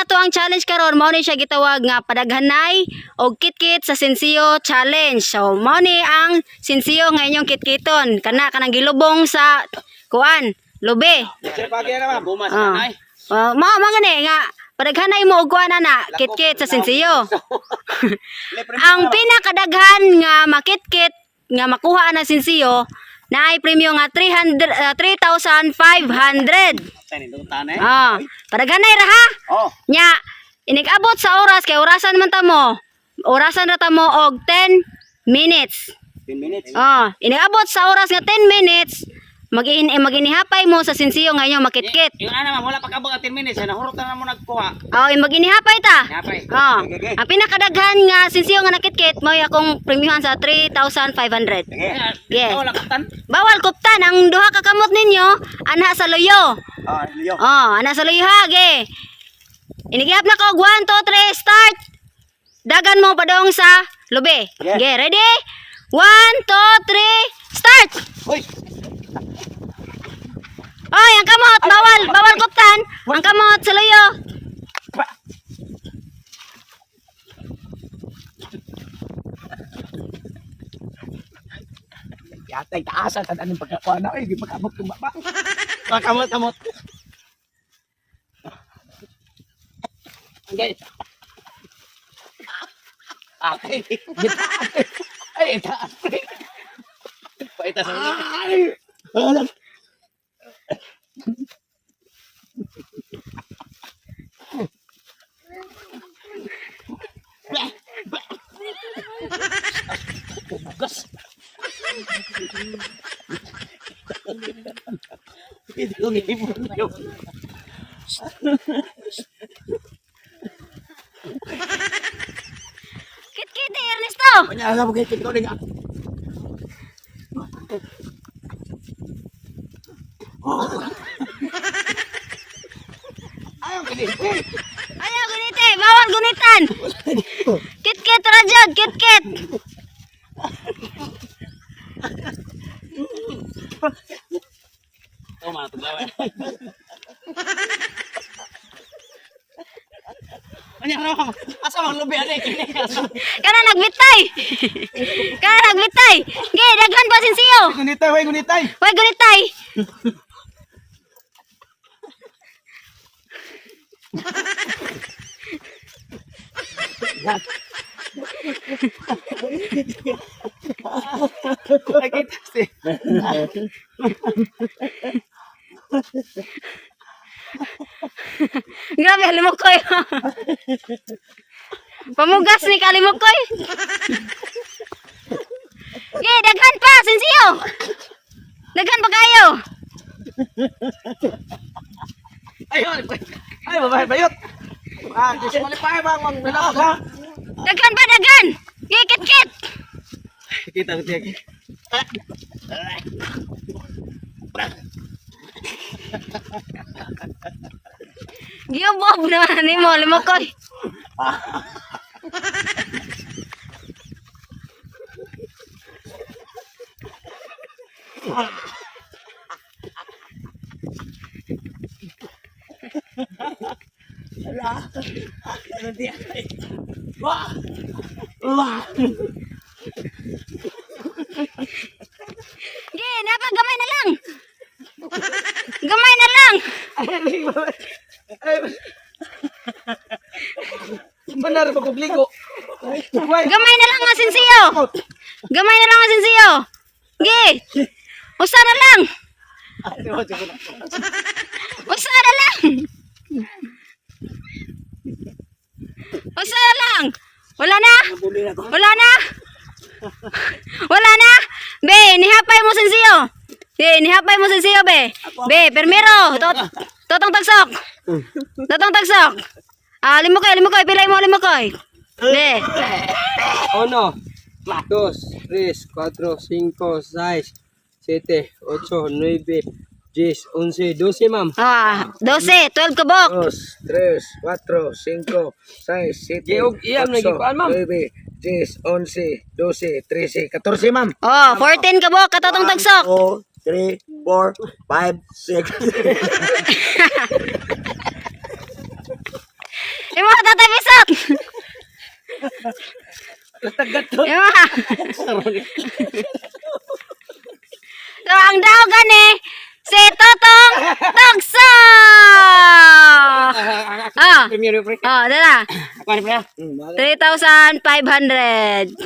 Ang ato ang challenge karon mao ni siya gitawag nga padaghanay og kitkit sa sinsiyo challenge. So mao ni ang sinsiyo nga inyong kitkiton kana kanang gilubong sa kuan, lubi. Sir, pagi na, ma'am. Bumas Ah. na ay. Mao man gani nga padaghanay mo og kuan ana kitkit sa sinsiyo. Ang pinakadaghan nga makitkit nga makuha na sinsiyo na ay premyo nga 300 3,500. Tanin doon tanay. Ah, padaghanay ra ha. Oh. Nya, inig-abot sa oras kay orasan man ta mo. Orasan ra ta mo og 10 minutes. 10 minutes. Oh, inig-abot sa oras nga 10 minutes, maginihapay mo sa sinsiyo nga inyong makitkit. Yung ana, ma'am, wala pa kabang 10 minutes. Nahurot na mo nagkuha. Oh, maginihapay ta. Hapay. Oh, Sige, sige. ang pinakadaghan nga sinsiyo nga nakitkit mo akong premyuhan sa 3,500. Sige. Yes. Wala kaptan. Bawal kuptan ang duha ka kamot ninyo anha sa luyo. Ah, Leo. Oh, ana sa luyo ha, ge. Inigihap na ko 1 2 3 start. Dagan mo padong sa lubi. Yeah. Ge, ready? 1 2 3 start. Hoy. Oy, ang kamot bawal, bawal kuptan. Ang kamot sa luyo. Pa. Yatay taasan tan aning pagkakuha na oy, di pagkamot kung baba. Kamot, kamot. Okay. Ay, ay, taas. Paita sa ulo. Ay. Wala. Bugas. Hindi ko ngipon yun. Kitkit eh, Ernesto. Kanya alam mo kay ko ning. Ayaw ganito. Ayaw gunite, bawal gunitan. Kitkit ra jud, kitkit. Ito mga tuglawan. Anya raw. Asa mang lubi ani kini? Asa? Kana nagbitay. Kana nagbitay. Ge, daghan pa sinsiyo. Gunitay, way gunitay. Way gunitay. Nakita si. Grabe, halimukoy. Pamugas ni kalimukoy. Ge, daghan pa sinsiyo. Daghan pa kayo. Ayun. Ay, babae bayot. Ah, di malipay bang mang bilak ha. Daghan pa, daghan. Ge, kitkit. Kita kita. Giubob naman nimo, limukoy. Wala. Ano di ay. Wah. Wah. Ge, napa gamay na lang. Gamay na lang. Ay, ay. Manar ba kog ligo? Way. Gamay na lang ang sinsiyo. Gamay na lang ang sinsiyo. Ge. Usa na lang. Usa na lang. Usa na lang. Wala na. Wala na. Wala na. Be, nihapay mo sinsiyo. Be, nihapay mo sinsiyo, be. Be, permiro. Tot totong tagsok. Totong tagsok. Ah, limukoy, limukoy. Pilay mo, limukoy. Be. Uno, dos, tres, cuatro, cinco, seis, siete, ocho, nueve, diez, once, 12, ma'am. Ah, 12, 12 kabok. 2, 3, 4, 5, 6, 7, Giog iyam, 8, nagikuan, ma'am. 9, 10, 11, 12, 13, 14, ma'am. Oh, 14 kabok, katotong tagsok. 2, 3, 4, 5, 6. Gatot! Gatot. Diba? So, ang daw gani, si Totong Tugso! Ah, Premier pre. oh, dala. Ako ni pre. 3,500.